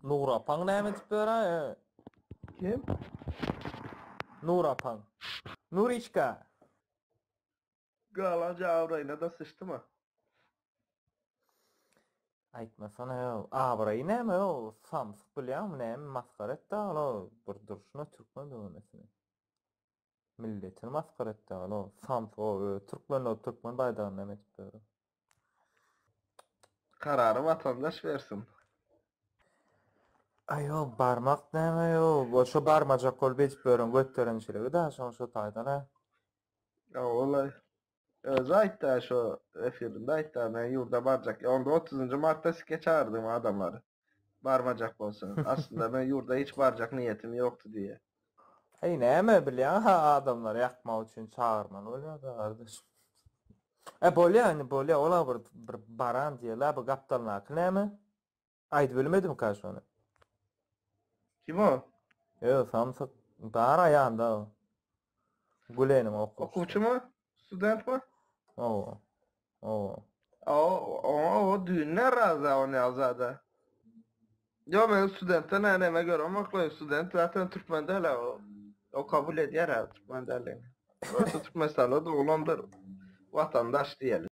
Nur apaň näme edip ýör-aý? Kim? Nur apaň. Nuriçka! Galanca abraýyna-da syçdyma. Aýtmasana ýo. Abraýy näme ýo? Samsyk bilýäňmi näme masgara etdi ol bir durşuna türkmen döwmesini. Milletini masgara etdi ol samsyk o özi türkmen bolup türkmen baýdagyny näme edip ýör. Karary watandaş bersin. Aý ýo barmak näme ýo şo barmajak bolup edip ýören götterençiligi da şoň şo taýdan a. Ýa-olaý. Özi aýtdy şo efirinde aýtdy men ýurda barjak. Onda otuzynjy martda sike çagyrdym adamlary. Barmajak bolsa. Aslynda men ýurda hiç barjak niýetim ýokdy diýýä. Eý näme bilýäň ha adamlary ýakmak üçin çagyrmaly bolýada gardaş. E bolýa indi bolýa ola bir bir baran diýeli bu gapdalyndaky näme? Aýdyp bilmedimka şony. Kim o? Ýok samsyk bar aýanda o. Güleniň okuwçysy. Okuwçymy? Studentmi? Hawa. Hawa. O, oňa o düýnler razy ony ýazada. Ýok men studentden näme göremokla student zaten türkmen däl o. O kabul edýär ha türkmen däldigini. Prosta Türkmenistanda doglandyr. Watandaş diýeli.